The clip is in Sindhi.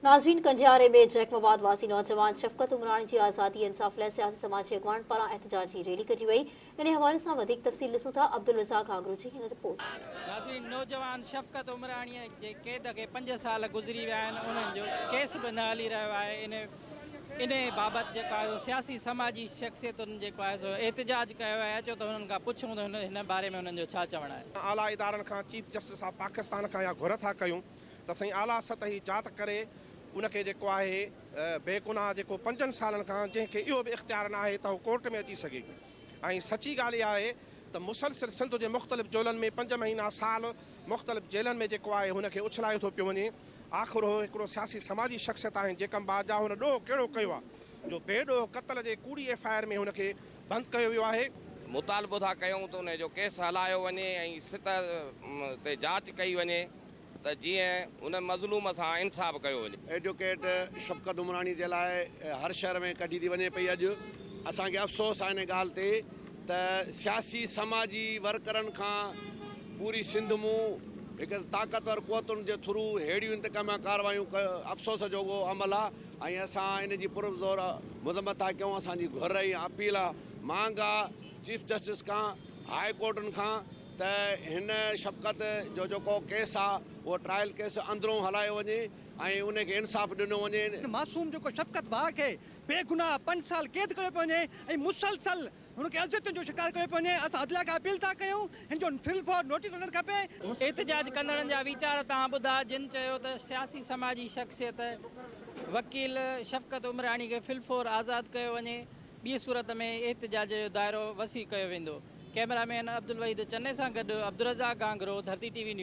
ناظرين ڪنجياري ۾ جيڪب آباد واسي نوجوان شفقت عمراڻي جي آزادي ۽ انصاف لاء سياسي سماجي اڳواڻن پاران احتجاجي ريلي ڪڍي وئي انهي حوالي سان وڌيڪ تفصيل ڏسون ٿا عبدالرزاق گهانگهرو جي هن رپورٽ ۾. ناظرين نوجوان شفقت عمراڻي جي قيد کي پنج سال گذري ويا آهن انهن جو ڪيس به نه هلي رهيو آهي انهي انهي بابت جيڪو آهي سو سياسي سماجي شخصيتن جيڪو آهي سو احتجاج ڪيو آهي اچو ته انهن کان پڇون ته هن باري ۾ انهن جو ڇا چوڻ آهي. اعليٰ ادارن کان چيف جسٽس آف پاڪستان کان اها گهر ٿا ڪيون ته سائين اعليٰ سطحي جاچ ڪري ان کي جيڪو آهي بيگناهه جيڪو پنجن سالن کان جنهن کي اهو به اختيار نه آهي ته هو ڪورٽ ۾ اچي سگهي ۽ سچي ڳالهه اها آهي ته مسلسل سنڌ جي مختلف جيلن ۾ پنج مهينا سال مختلف جيلن ۾ جيڪو آهي هن کي اڇلايو ٿو پيو وڃي آخر هو هڪڙو سياسي سماجي شخصيت آهن جيڪم باد جا هن ڏوهه ڪهڙو ڪيو آهي جو بي ڏوهه قتل جي ڪوڙي ايف I R ۾ هن کي بند ڪيو ويو آهي. مطالبو ٿا ڪيون ته ان جو ڪيس هلايو وڃي ۽ سطح تي جاچ ڪئي وڃي ته جيئن ان مظلوم سان انصاف ڪيو وڃي. ايڊووڪيٽ شفقت عمراڻي جي لاء هر شهر ۾ ڪڍي ٿي وڃي پئي اڄ اسان کي افسوس آهي ان ڳالهه تي ته سياسي سماجي ورڪرن کان پوري سنڌ مون هڪ طاقتور قوتن جي ٿرو ههڙيون انتقاميا ڪاروايون افسوس جوڳو عمل آ ۽ اسان ان جي پرزور مذمت ٿا ڪيون اسان جي گهر ۽ اپيل آ مانگ آ چيف جسٽس کان هاء ڪورٽن کان ته هن شفقت جو جيڪو ڪيس آ اهو ٽرائل ڪيس اندرون هلايو وڃي ۽ ان کي انصاف ڏنو وڃي. معصوم جيڪو شفقت ڀاء کي بيگناهه پنج سال قيد ڪيو پيو وڃي ۽ مسلسل هن کي اذيتن جو شڪار ڪيو پيو وڃي اسان عدليه کان اپيل ٿا ڪيون هن جو في الفور نوٽيس وٺڻ کپي. احتجاج ڪندڙن جا ويچار توهان ٻڌا جن چيو ته سياسي سماجي شخصيت وڪيل شفقت عمراڻي کي في الفور آزاد ڪيو وڃي ٻي صورت ۾ احتجاج جو دائرو وسيع ڪيو ويندو. ڪئميرا مين عبدالوحيد چني سان گڏ Abdulrazzaq Ghanghro, Dharti T V news.